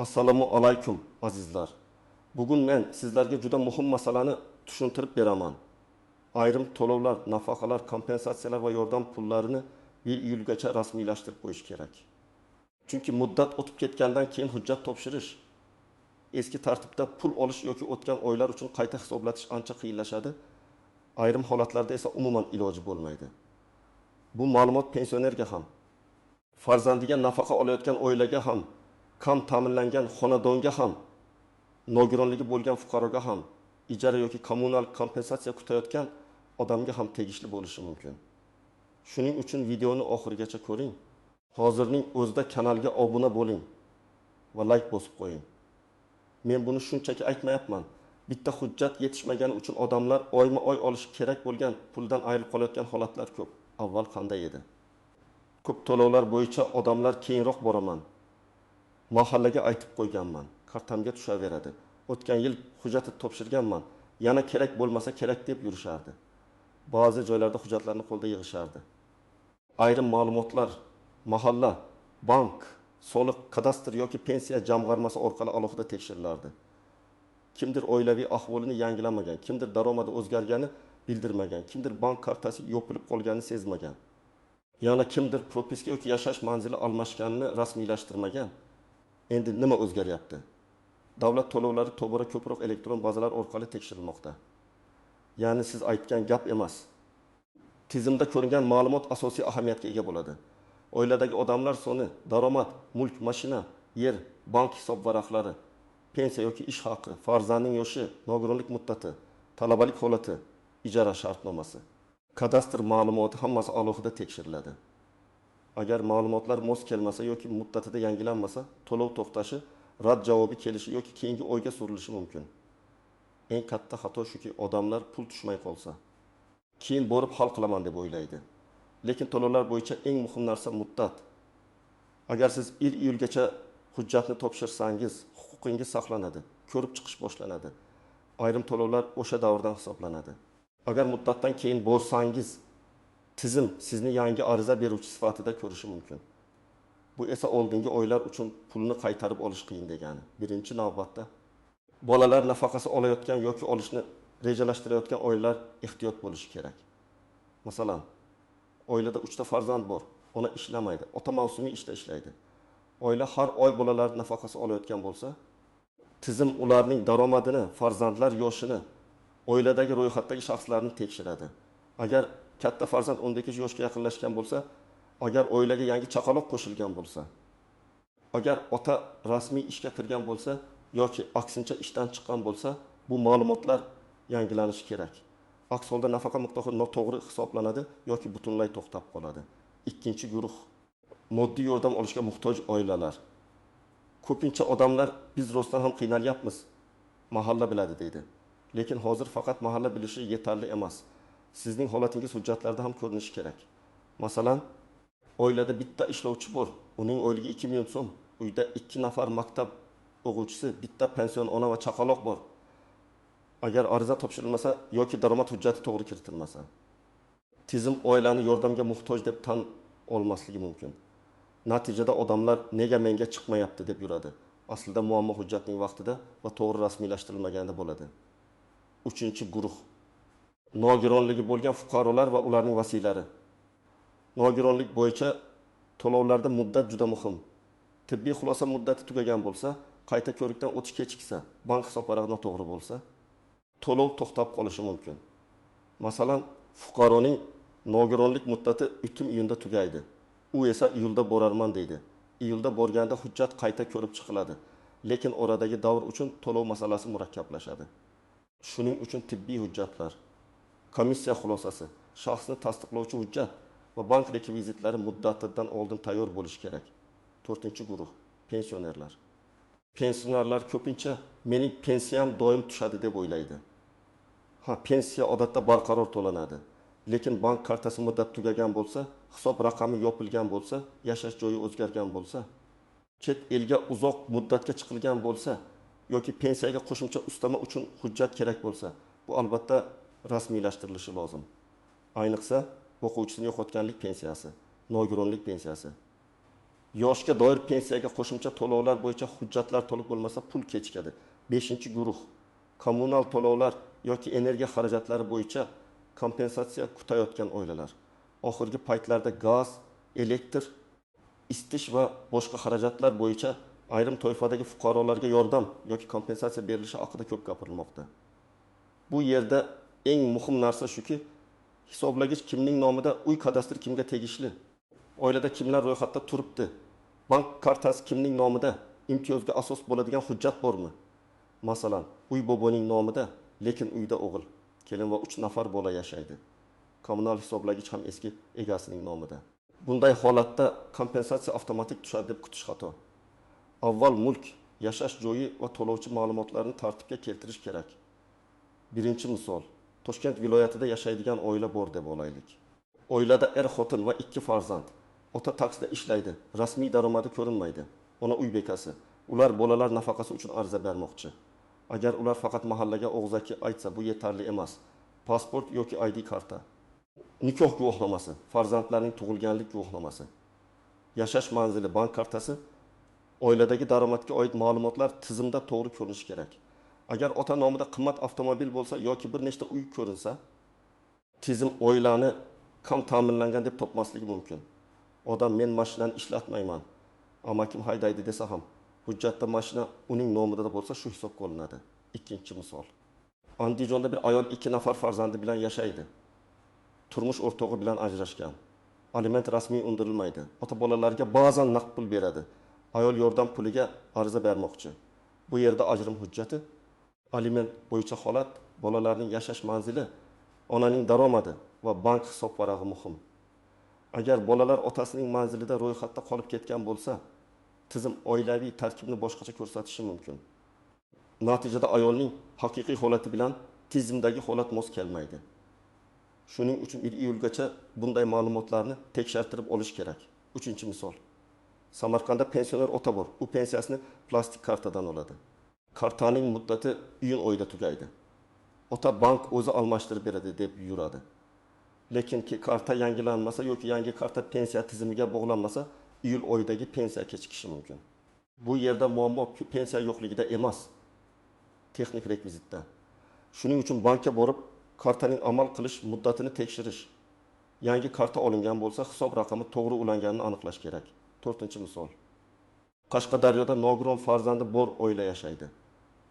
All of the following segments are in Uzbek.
Assalomu alaykum, azizlar. Bugun men sizlarga juda muhim masalani tushuntirib beraman. Ayrim to'lovlar, nafaqalar, kompensatsiyalar va yordam pullarini 1 iyulgacha rasmiylashtirib qo'yish kerak. Chunki muddat o'tib ketgandan keyin hujjat topshirish, eski tartibda pul olish yoki o'tgan oylar uchun qayta hisoblatish ancha qiyinlashadi. Ayrim holatlarda esa umuman iloji bo'lmaydi. Bu ma'lumot pensionerga ham, farzandiga nafaqa olayotgan oilaga ham, kam ta'minlangan xonadonga ham, nogironligi bo'lgan fuqaroga ham, ijara yoki kommunal kompensatsiya kutayotgan odamga ham tegishli bo'lishi mumkin. Shuning uchun videoni oxirigacha ko'ring. Hozirning o'zida kanalga obuna bo'ling va like bosib qo'ying. Men buni shunchaki aytmayapman. Bitta hujjat yetishmagani uchun odamlar oyma-oy olishi kerak bo'lgan puldan ayrilib qolayotgan holatlar ko'p. Avval qanday edi? Ko'p to'lovlar bo'yicha odamlar keyinroq boraman, mahallaga aytib qo'yganman, kartamga tushaveradi. O'tgan yil hujjatni topshirganman, yana kerak bo'lmasa kerak deb yurishardi. Ba'zi joylarda hujjatlarni qo'lda yig'ishardi. Ayrim ma'lumotlar mahalla, bank, soliq, kadastr yoki pensiya jamg'armasi orqali alohida tekshirilardi. Kimdir oilaviy ahvolini yangilamagan, kimdir daromadi o'zgargani bildirmagan, kimdir bank kartasi yopilib qolganini sezmagan. Yana kimdir propiska yoki yashash manzili almashganini rasmiylashtirmagan. Endi nima o'zgaryapti? Davlat to'lovlari tobora ko'proq elektron bazalar orqali tekshirilmoqda. Ya'ni siz aytgan gap emas. Tizimda ko'ringan ma'lumot asosiy ahamiyatga ega bo'ladi. Oiladagi odamlar soni, daromad, mulk, mashina, yer, bank hisob varaqlari, pensiya yoki ish haqi, farzandning yoshi, nogironlik muddati, talabalik holati, ijara shartnomasi, kadastr ma'lumoti hammasi alohida tekshiriladi. Agar ma'lumotlar mos kelmasa yoki muddatida yangilanmasa, to'lov to'xtashi, rad javobi kelishi yoki keyingi oyga surilishi mumkin. Eng katta xato shuki, odamlar pul tushmay qolsa, keyin borib hal qilaman deb o'ylaydi. Lekin to'lovlar bo'yicha eng muhim narsa muddat. Agar siz 1 iyulgacha hujjatni topshirsangiz, huquqingiz saqlanadi, ko'rib chiqish boshlanadi. Ayrim to'lovlar o'sha davrdan hisoblanadi. Agar muddatdan keyin borsangiz, tizim sizni yangi ariza beruvchi sifatida ko'rishi mumkin. Bu esa oldingi oylar uchun pulni qaytarib olish qiyin degani. Birinchi navbatda bolalar nafaqasi olayotgan yoki olishni rejalashtirayotgan oilalar ehtiyot bo'lishi kerak. Masalan, oilada 3 ta farzand bor, ona ishlamaydi, ota mavsumiy ishda ishlaydi. Oila har oy bolalar nafaqasi olayotgan bo'lsa, tizim ularning daromadini, farzandlar yoshini, oiladagi ro'yxatdagi shaxslarni tekshiradi. Agar katta farzand 12 yoshga yaqinlashgan bo'lsa, agar oilaga yangi chaqaloq qo'shilgan bo'lsa, agar ota rasmiy ishga kirgan bo'lsa yoki aksincha ishdan chiqqan bo'lsa, bu ma'lumotlar yangilanishi kerak. Aks holda nafaqa miqdori noto'g'ri hisoblanadi yoki butunlay to'xtab qoladi. Ikkinchi guruh moddiy yordam olishga muhtoj oilalar. Ko'pincha odamlar biz rostdan ham qiynalyapmiz, mahalla biladi deydi. Lekin hozir faqat mahalla bilishi yetarli emas. Sizning holatingiz hujjatlarda ham ko'rinishi kerak. Masalan, oilada bitta ishlovchi bor, uning oyligi 2 million so'm, uyda 2 nafar maktab o'quvchisi, bitta pension ona va chaqaloq bor. Agar ariza topshirilmasa yoki daromad hujjati to'g'ri kiritilmasa, tizim oilani yordamga muhtoj deb tan olmasligi mumkin. Natijada odamlar nega menga chiqmayapti deb yuradi. Aslida muammo hujjatning vaqtida va to'g'ri rasmiylashtirilmaganda bo'ladi. Uchinchi guruh nogironligi bo'lgan fuqarolar va ularning vasiylari. Nogironlik bo'yicha to'lovlarda muddat juda muhim. Tibbiy xulosa muddati tugagan bo'lsa, qayta ko'rikdan o'tish kechiksa, bank hisob varag'i noto'g'ri bo'lsa, to'lov to'xtab qolishi mumkin. Masalan, fuqaroning nogironlik muddati 3 iyunda tugaydi. U esa iyulda borarman deydi. Iyulda borganda hujjat qayta ko'rib chiqiladi. Lekin oradagi davr uchun to'lov masalasi murakkablashadi. Shuning uchun tibbiy hujjatlar, komissiya xulosasi, shaxsni tasdiqlovchi hujjat va bank rekvizitlari muddatidan oldin tayyor bo'lishi kerak. 4-guruh pensionerlar. Pensionerlar ko'pincha mening pensiyam doim tushadi deb o'ylaydi. Ha, pensiya odatda barqaror to'lanadi. Lekin bank kartasi muddat tugagan bo'lsa, hisob raqami yopilgan bo'lsa, yashash joyi o'zgargan bo'lsa, chet elga uzoq muddatga chiqilgan bo'lsa yoki pensiyaga qo'shimcha ustama uchun hujjat kerak bo'lsa, bu albatta rasmiylashtirilishi lozim. Ayniqsa, o'quvchisini yo'qotganlik pensiyasi, nogironlik pensiyasi. Yoshga doir pensiyaga qo'shimcha to'lovlar bo'yicha hujjatlar to'liq bo'lmasa, pul kechikadi. Beshinchi guruh: kommunal to'lovlar yoki energiya xarajatlari bo'yicha kompensatsiya kutayotgan oilalar. Oxirgi paytlarda gaz, elektr, isitish va boshqa xarajatlar bo'yicha ayrim toifadagi fuqarolarga yordam yoki kompensatsiya berilishi haqida ko'p gapirilmoqda. Bu yerda eng muhim narsa shuki, hisoblagich kimning nomida, uy kadastri kimga tegishli, oilada kimlar ro'yxatda turibdi, bank kartasi kimning nomida, imtiyozga asos bo'ladigan hujjat bormi? Masalan, uy boboning nomida, lekin uyda o'g'il, kelin va 3 nafar bola yashaydi. Kommunal hisoblagich ham eski egasining nomida. Bunday holatda kompensatsiya avtomatik tushadi deb kutish xato. Avval mulk, yashash joyi va to'lovchi ma'lumotlarini tartibga keltirish kerak. Birinchi misol: Toshkent viloyatida yashaydigan oila bor deb olaylik. Oilada er-xotin va 2 farzand. Ota taksida ishlaydi, rasmiy daromadi ko'rinmaydi. Ona uy bekasi. Ular bolalar nafaqasi uchun ariza bermoqchi. Agar ular faqat mahallaga og'zaki aytsa, bu yetarli emas. Pasport yoki ID karta, nikoh guvohnomasi, farzandlarning tug'ilganlik guvohnomasi, yashash manzili, bank kartasi, oiladagi daromadga oid ma'lumotlar tizimda to'g'ri ko'rinishi kerak. Agar ota nomida qimmat avtomobil bo'lsa yoki bir nechta uy ko'rinsa, tizim oilani kam ta'minlangan deb topmasligi mumkin. Odam men mashinani ishlatmayman, amakim haydaydi desa ham, hujjatda mashina uning nomida bo'lsa, shu hisobga olinadi. Ikkinchi misol: Andijonda bir ayol 2 nafar farzandi bilan yashaydi. Turmush o'rtog'i bilan ajrashgan. Aliment rasmiy undirilmaydi. Ota bolalarga ba'zan naqd pul beradi. Ayol yordam puliga ariza bermoqchi. Bu yerda ajrim hujjati, aliment bo'yicha holat, bolalarning yashash manzili, onaning daromadi va bank hisob varag'i muhim. Agar bolalar otasining manzilida ro'yxatda qolib ketgan bo'lsa, tizim oilaviy tarkibni boshqacha ko'rsatishi mumkin. Natijada ayolning haqiqiy holati bilan tizimdagi holat mos kelmaydi. Shuning uchun 1 iyulgacha bunday ma'lumotlarni tekshirtirib olish kerak. Uchinchi misol: Samarqandda pensioner ota bor. U pensiyasini plastik kartadan oladi. Kartaning muddati iyun oyida tugaydi. Ota bank o'zi almashtirib beradi deb yuradi. Lekin karta yangilanmasa yoki yangi karta pensiya tizimiga bog'lanmasa, iyul oyidagi pensiya kechikishi mumkin. Bu yerda muammo pensiya yo'qligida emas, texnik rekvizitda. Shuning uchun bankka borib kartaning amal qilish muddatini tekshirish, yangi karta olingan bo'lsa, hisob raqami to'g'ri ulanganini aniqlash kerak. To'rtinchi misol: Qashqadaryoda nogiron farzandi bor oila yashaydi.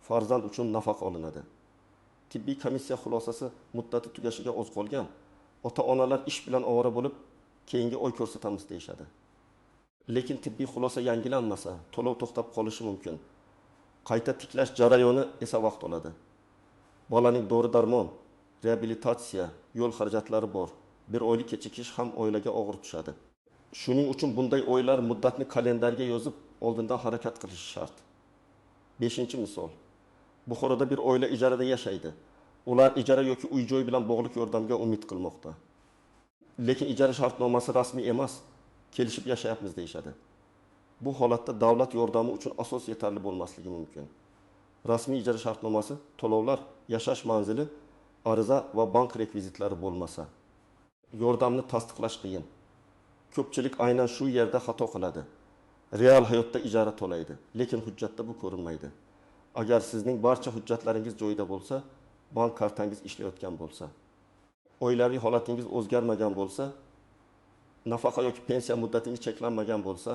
Farzand uchun nafaqa olinadi. Tibbiy komissiya xulosasi muddati tugashiga oz qolgan. Ota-onalar ish bilan ovora bo'lib, keyingi oy ko'rsatamiz deyishadi. Lekin tibbiy xulosa yangilanmasa, to'lov to'xtab qolishi mumkin. Qayta tiklash jarayoni esa vaqt oladi. Bolaning dori-darmon, reabilitatsiya, yo'l xarajatlari bor. Bir oylik kechikish ham oilaga og'ir tushadi. Shuning uchun bunday oilalar muddatni kalendarga yozib, oldindan harakat qilishi shart. Beshinchi misol: Buxoroda bir oila ijarada yashaydi. Ular ijara yoki uy-joy bilan bog'liq yordamga umid qilmoqda. Lekin ijara shartnomasi rasmiy emas, kelishib yashayapmiz deyishadi. Bu holatda davlat yordami uchun asos yetarli bo'lmasligi mumkin. Rasmiy ijara shartnomasi, to'lovlar, yashash manzili, ariza va bank rekvizitlari bo'lmasa, yordamni tasdiqlash qiyin. Ko'pchilik aynan shu yerda xato qiladi. Real hayotda ijara to'laydi, lekin hujjatda bu ko'rinmaydi. Agar sizning barcha hujjatlaringiz joyida bo'lsa, bank kartangiz ishlayotgan bo'lsa, oilaviy holatingiz o'zgarmagan bo'lsa, nafaqa yoki pensiya muddatingiz cheklanmagan bo'lsa,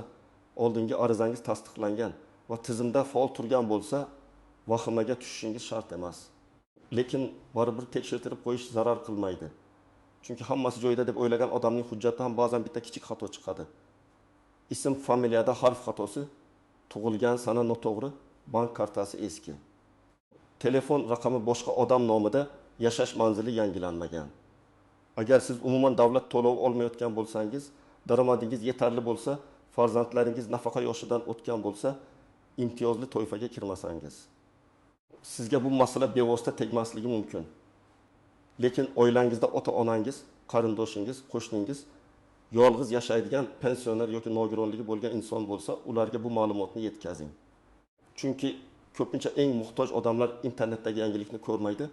oldingi arizangiz tasdiqlangan va tizimda faol turgan bo'lsa, vahimaga tushishingiz shart emas. Lekin baribir tekshirtirib qo'yish zarar qilmaydi. Chunki hammasi joyida deb o'ylagan odamning hujjatida ham ba'zan bitta kichik xato chiqadi. Ism, familiyada harf xatosi, tug'ilgan sana noto'g'ri, bank kartasi eski. Telefon raqami boshqa odam nomida, yashash manzili yangilanmagan. Agar siz umuman davlat to'lovi olmayotgan bo'lsangiz, daromadingiz yetarli bo'lsa, farzandlaringiz nafaqa yoshidan o'tgan bo'lsa, imtiyozli toifaga kirmasangiz, sizga bu masala bevosita tegmasligi mumkin. Lekin oilangizda ota-onangiz, qarindoshingiz, qo'shningiz yolg'iz yashaydigan pensioner yoki nogironligi bo'lgan inson bo'lsa, ularga bu ma'lumotni yetkazing. Chunki ko'pincha eng muhtoj odamlar internetdagi yangilikni ko'rmaydi,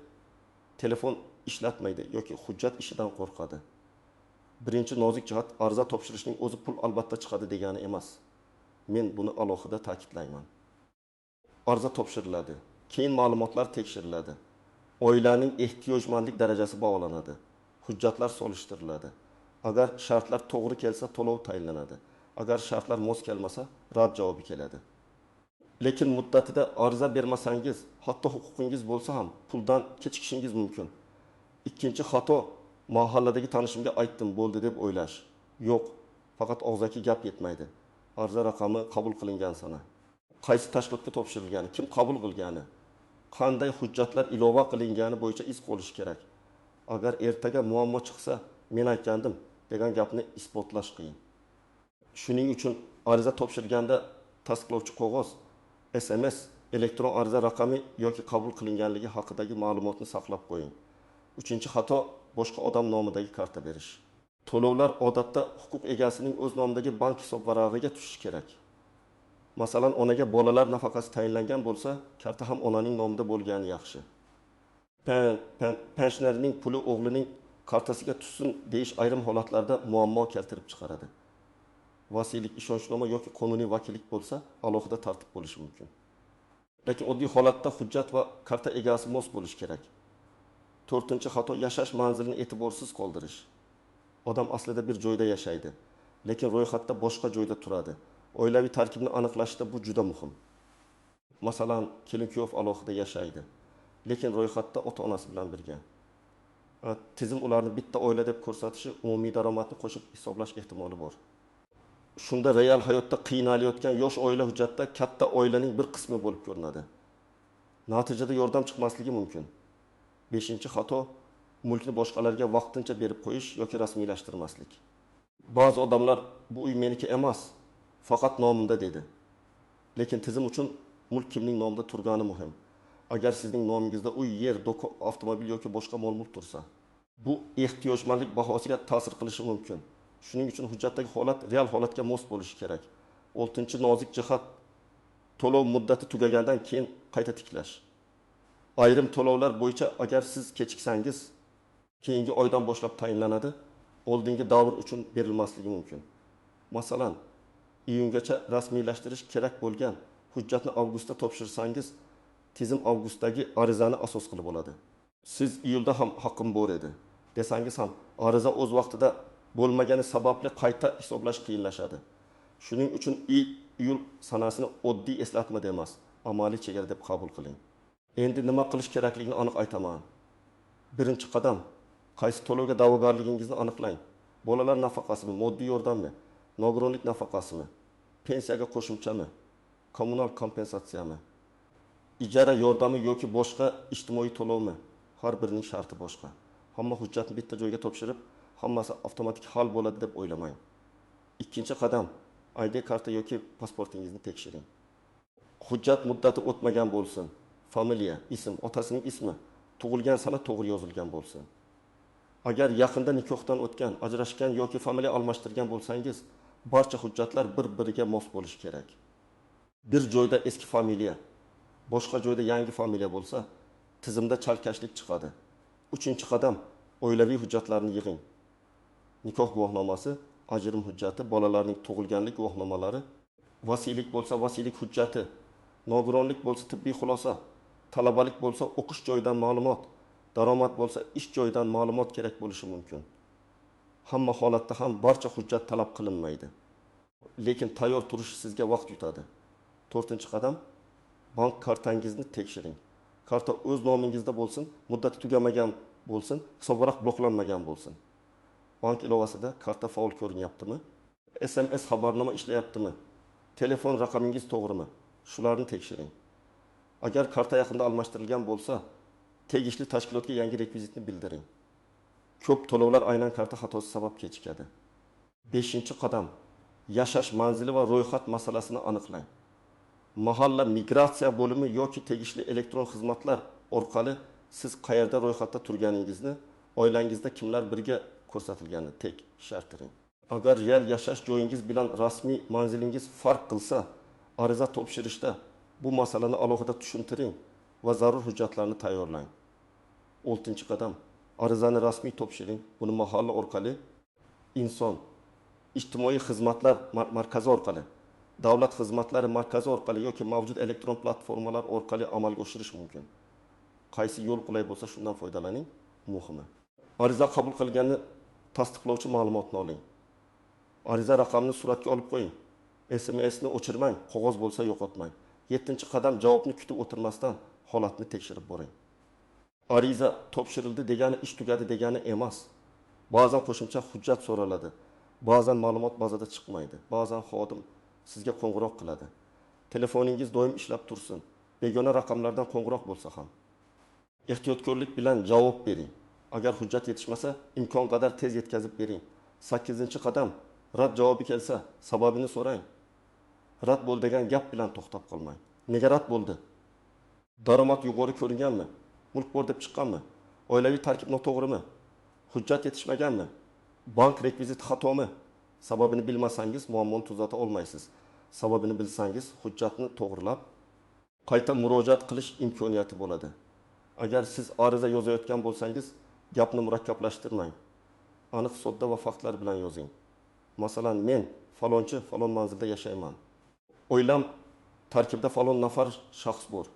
telefon ishlatmaydi yoki hujjat ishidan qo'rqadi. Birinchi nozik jihat, ariza topshirishning o'zi pul albatta chiqadi degani emas. Men buni alohida ta'kidlayman. Ariza topshiriladi, keyin ma'lumotlar tekshiriladi, oilaning ehtiyojmandlik darajasi baholanadi, hujjatlar solishtiriladi. Agar shartlar to'g'ri kelsa, to'lov tayinlanadi. Agar shartlar mos kelmasa, rad javobi keladi. Lekin muddatida ariza bermasangiz, hatto huquqingiz bo'lsa ham puldan kechikishingiz mumkin. Ikkinchi xato, mahalladagi tanishimga aytdim bo'ldi deb o'ylash. Yo'q, faqat og'zaki gap yetmaydi. Ariza raqami, qabul qilingan sana, qaysi tashkilotga topshirilgani, kim qabul qilgani, qanday hujjatlar ilova qilingani bo'yicha iz qo'lish kerak. Agar ertaga muammo chiqsa, men aytgandim degan gapni isbotlash qiyin. Shuning uchun ariza topshirganda tasdiqlovchi qog'oz, SMS, elektron ariza raqami yoki qabul qilinganligi haqidagi ma'lumotni saqlab qo'ying. Uchinchi xato, boshqa odam nomidagi karta berish. To'lovlar odatda huquq egasining o'z nomidagi bank hisobvarag'iga tushishi kerak. Masalan, onaga bolalar nafaqasi tayinlangan bo'lsa, karta ham onaning nomida bo'lgani yaxshi. Pensionerning puli o'g'lining kartasiga tushsin deyish ayrim holatlarda muammo keltirib chiqaradi. Vasiylik, ishonchnoma yoki qonuniy vakillik bo'lsa, alohida tartib bo'lishi mumkin. Lekin oddiy holatda hujjat va karta egasi mos bo'lishi kerak. To'rtinchi xato, yashash manzilini e'tiborsiz qoldirish. Odam aslida bir joyda yashaydi, lekin ro'yxatda boshqa joyda turadi. Oilaviy tarkibni aniqlashda bu juda muhim. Masalan, kelin-kuyov alohida yashaydi, lekin ro'yxatda ota-onasi bilan birga. Tizim ularni bitta oila deb ko'rsatishi, umumiy daromadni qo'shib hisoblash ehtimoli bor. Shunda real hayotda qiynalayotgan yosh oila hujjatda katta oilaning bir qismi bo'lib ko'rinadi. Natijada yordam chiqmasligi mumkin. Beshinchi xato, mulkni boshqalarga vaqtincha berib qo'yish yoki rasmiylashtirmaslik. Ba'zi odamlar bu uy meniki emas, faqat nomimda dedi. Lekin tizim uchun mulk kimning nomida turgani muhim. Agar sizning nomingizda uy, yer, do'kon, avtomobil yoki boshqa mol-mulk tursa, bu ehtiyojmandlik bahosiga ta'sir qilishi mumkin. Shuning uchun hujjatdagi holat real holatga mos bo'lishi kerak. Oltinchi nozik jihat, to'lov muddati tugagandan keyin qayta tiklash. Ayrim to'lovlar bo'yicha agar siz kechiksangiz, keyingi oydan boshlab tayinlanadi, oldingi davr uchun berilmasligi mumkin. Masalan, iyungacha rasmiylashtirish kerak bo'lgan hujjatni avgustda topshirsangiz, tizim avgustdagi arizani asos qilib oladi. Siz iyulda ham haqqim bor edi desangiz ham, ariza o'z vaqtida bo'lmagani sababli qayta hisoblash qiyinlashadi. Shuning uchun iyul sanasini oddiy eslatma emas, amaliy chegara deb qabul qiling. Endi nima qilish kerakligini aniq aytaman. Birinchi qadam, qaysi to'lovga da'vogarligingizni aniqlang. Bolalar nafaqasimi, moddiy yordammi, nogironlik nafaqasimi, pensiyaga qo'shimchami, kommunal kompensatsiyami, ijara yordami yoki boshqa ijtimoiy to'lovmi? Har birining sharti boshqa. Hamma hujjatni bitta joyga topshirib, hammasi avtomatik hal bo'ladi deb o'ylamang. Ikkinchi qadam, ID karta yoki pasportingizni tekshiring. Hujjat muddati o'tmagan bo'lsin. Familiya, ism, otasining ismi, tug'ilgan sana to'g'ri yozilgan bo'lsin. Agar yaqinda nikohdan o'tgan, ajrashgan yoki familiya almashtirgan bo'lsangiz, barcha hujjatlar bir-biriga mos bo'lishi kerak. Bir joyda eski familiya, boshqa joyda yangi familiya bo'lsa, tizimda chalkashlik chiqadi. Uchinchi qadam, oilaviy hujjatlarni yig'ing. Nikoh guvohnomasi, ajrim hujjati, bolalarning tug'ilganlik guvohnomalari, vasiylik bo'lsa vasiylik hujjati, nogironlik bo'lsa tibbiy xulosa, talabalik bo'lsa o'qish joyidan ma'lumot, daromad bo'lsa ish joyidan ma'lumot kerak bo'lishi mumkin. Hamma holatda ham barcha hujjat talab qilinmaydi. Lekin tayyor turish sizga vaqt yutadi. To'rtinchi qadam, bank kartangizni tekshiring. Karta o'z nomingizda bo'lsin, muddati tugamagan bo'lsin, hisobvaraq bloklanmagan bo'lsin. Bank ilovasida karta faol ko'rinyaptimi? SMS xabarnoma ishlayaptimi? Telefon raqamingiz to'g'rimi? Shularni tekshiring. Agar karta yaqinda almashtirilgan bo'lsa, tegishli tashkilotga yangi rekvizitni bildiring. Ko'p to'lovlar aynan karta xatosi sabab kechikadi. Beshinchi qadam, yashash manzili va ro'yxat masalasini aniqlang. Mahalla migratsiya bo'limi yoki tegishli elektron xizmatlar orqali siz qayerda ro'yxatda turganingizni, oilangizda kimlar birga ko'rsatilganini tekshirtiring. Agar real yashash joyingiz bilan rasmiy manzilingiz farq qilsa, ariza topshirishda bu masalani alohida tushuntiring va zarur hujjatlarni tayyorlang. Oltinchi qadam, arizani rasmiy topshiring. Buni mahalla orqali, inson ijtimoiy xizmatlar markazi orqali, Davlat xizmatlari markazi orqali yoki mavjud elektron platformalar orqali amalga oshirish mumkin. Qaysi yo'l qulay bo'lsa, shundan foydalaning. Muhimi, ariza qabul qilganini tasdiqlovchi ma'lumotni oling. Ariza raqamini suratga olib qo'ying. SMSni o'chirmang, qog'oz bo'lsa yo'qotmang. Yettinchi qadam: javobni kutib o'tirmasdan holatni tekshirib boring. Ariza topshirildi degani ish tugadi degani emas. Ba'zan qo'shimcha hujjat so'raladi. Ba'zan ma'lumot bazada chiqmaydi. Ba'zan xodim sizga qo'ng'iroq qiladi. Telefoningiz doim ishlab tursin. Begona raqamlardan qo'ng'iroq bo'lsa ham. Ehtiyotkorlik bilan javob bering. Agar hujjat yetishmasa, imkon qadar tez yetkazib bering. Sakkizinchi qadam: rad javobi kelsa, sababini so'rang. Rad bo'ldi degan gap bilan to'xtab qolmang. Nega rad bo'ldi? Daromad yuqori ko'ringanmi? Mulk bor deb chiqqanmi? Oilaviy tarkib noto'g'rimi? Hujjat yetishmaganmi? Bank rekviziti xatomi? Sababini bilmasangiz muammoni tuzata olmaysiz. Sababini bilsangiz hujjatni to'g'rilab qayta murojaat qilish imkoniyati bo'ladi. Agar siz ariza yozayotgan bo'lsangiz, gapni murakkablashtirmang. Aniq, sodda va faktlar bilan yozing. Masalan, men falonchi falon manzilda yashayman. Oilam tarkibida falon nafar shaxs bor.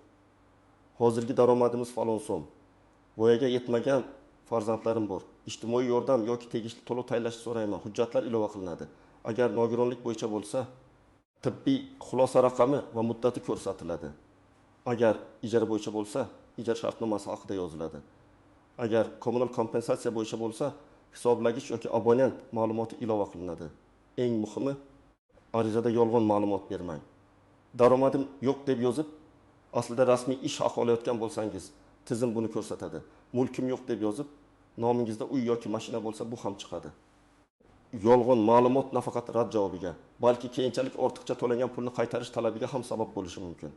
Hozirgi daromadimiz falon so'm. Voyaga yetmagan farzandlarim bor. Ijtimoiy yordam yoki tegishli to'lov tayinlashni so'rayman. Hujjatlar ilova qilinadi. Agar nogironlik bo'yicha bo'lsa, tibbiy xulosa raqami va muddati ko'rsatiladi. Agar ijara bo'yicha bo'lsa, ijara shartnomasi haqida yoziladi. Agar kommunal kompensatsiya bo'yicha bo'lsa, hisoblagich yoki abonent ma'lumoti ilova qilinadi. Eng muhimi, arizada yolg'on ma'lumot bermang. Daromadim yo'q deb yozib, aslida rasmiy ish haqi olayotgan bo'lsangiz, tizim buni ko'rsatadi. Mulkim yo'q deb yozib, nomingizda uy yoki mashina bo'lsa, bu ham chiqadi. Yolg'on ma'lumot nafaqat rad javobiga, balki keyinchalik ortiqcha to'langan pulni qaytarish talabiga ham sabab bo'lishi mumkin.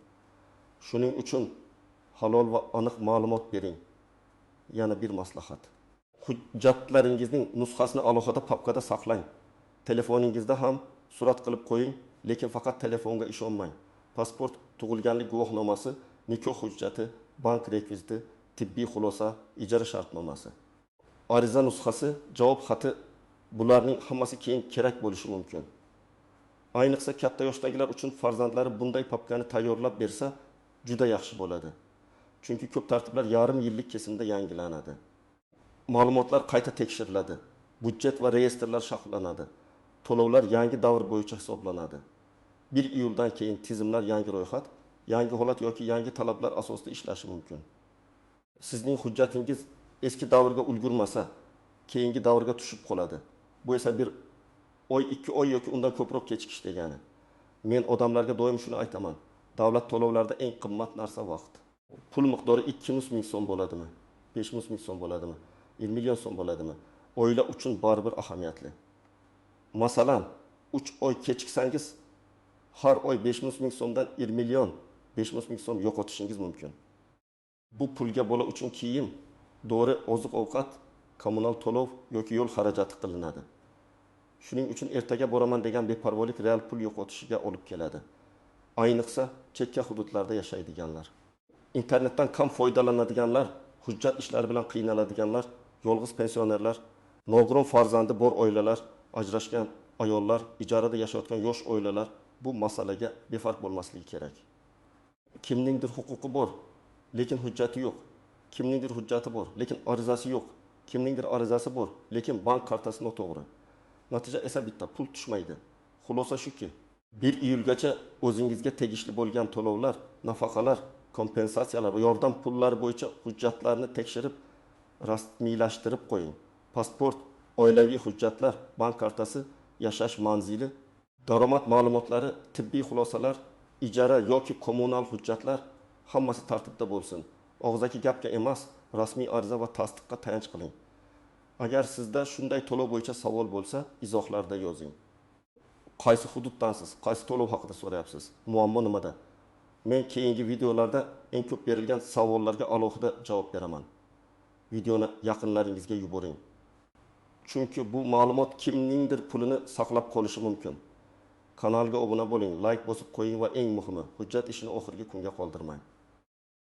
Shuning uchun halol va aniq ma'lumot bering. Yana bir maslahat. Hujjatlaringizning nusxasini alohida papkada saqlang. Telefoningizda ham surat qilib qo'ying, lekin faqat telefonga ishonmang. Pasport, tug'ilganlik guvohnomasi, nikoh hujjati, bank rekviziti, tibbiy xulosa, ijara shartnomasi. Ariza nusxasi, javob xati, bularning hammasi keyin kerak bo'lishi mumkin. Ayniqsa katta yoshdagilar uchun farzandlari bunday papkani tayyorlab bersa juda yaxshi bo'ladi. Chunki ko'p tartiblar yarim yillik kesimda yangilanadi. Ma'lumotlar qayta tekshiriladi. Budjet va reyestrlar sharhlanadi. To'lovlar yangi davr bo'yicha hisoblanadi. 1 iyuldan keyin tizimlar yangi ro'yxat, yangi holat yoki yangi talablar asosida ishlashi mumkin. Sizning hujjatingiz eski davrga ulgurmasa, keyingi davrga tushib qoladi. Bu esa bir oy, 2 oy yoki undan ko'proq kechikish degani. Men odamlarga doim shuni aytaman. Davlat to'lovlarida eng qimmat narsa vaqt. Pul miqdori 200 ming so'm bo'ladimi? 500 ming so'm bo'ladimi? 1 million so'm bo'ladimi? Oila uchun baribir ahamiyatli. Masalan, 3 oy kechiksangiz, har oy 500 ming so'mdan 1 million 500 ming so'm yo'qotishingiz mumkin. Bu pulga bola uchun kiyim, dori, oziq-ovqat, kommunal to'lov yoki yo'l xarajati qilinadi. Shuning uchun ertaga boraman degan beparvolik real pul yo'qotishiga olib keladi. Ayniqsa chekka hududlarda yashaydiganlar. Internetdan kam foydalanadiganlar, hujjat ishlari bilan qiynaladiganlar, yolg'iz pensionerlar, nogiron farzandi bor oilalar, ajrashgan ayollar, ijarada yashayotgan yosh oilalar bu masalaga befarq bo'lmasligi kerak. Kimningdir huquqi bor, lekin hujjati yo'q. Kimningdir hujjati bor, lekin arizasi yo'q. Kimningdir arizasi bor, lekin bank kartasi noto'g'ri. Natija esa bitta, pul tushmaydi. Xulosa shuki, 1 iyulgacha o'zingizga tegishli bo'lgan to'lovlar, nafaqalar, kompensatsiyalar va yordam pullari bo'yicha hujjatlarni tekshirib, rasmiylashtirib qo'ying. Pasport, oilaviy hujjatlar, bank kartasi, yashash manzili, daromad ma'lumotlari, tibbiy xulosalar, ijara yoki kommunal hujjatlar hammasi tartibda bo'lsin. Og'zaki gapga emas, rasmiy ariza va tasdiqqa tayanch qiling. Agar sizda shunday to'lov bo'yicha savol bo'lsa, izohlarda yozing. Qaysi hududdansiz, qaysi to'lov haqida so'rayapsiz? Muammo nimada? Men keyingi videolarda eng ko'p berilgan savollarga alohida javob beraman. Videoni yaqinlaringizga yuboring. Chunki bu ma'lumot kimningdir pulini saqlab qolishi mumkin. Kanalga obuna bo'ling, like bosib qo'ying va eng muhimi, hujjat ishini oxirgi kunga qoldirmang.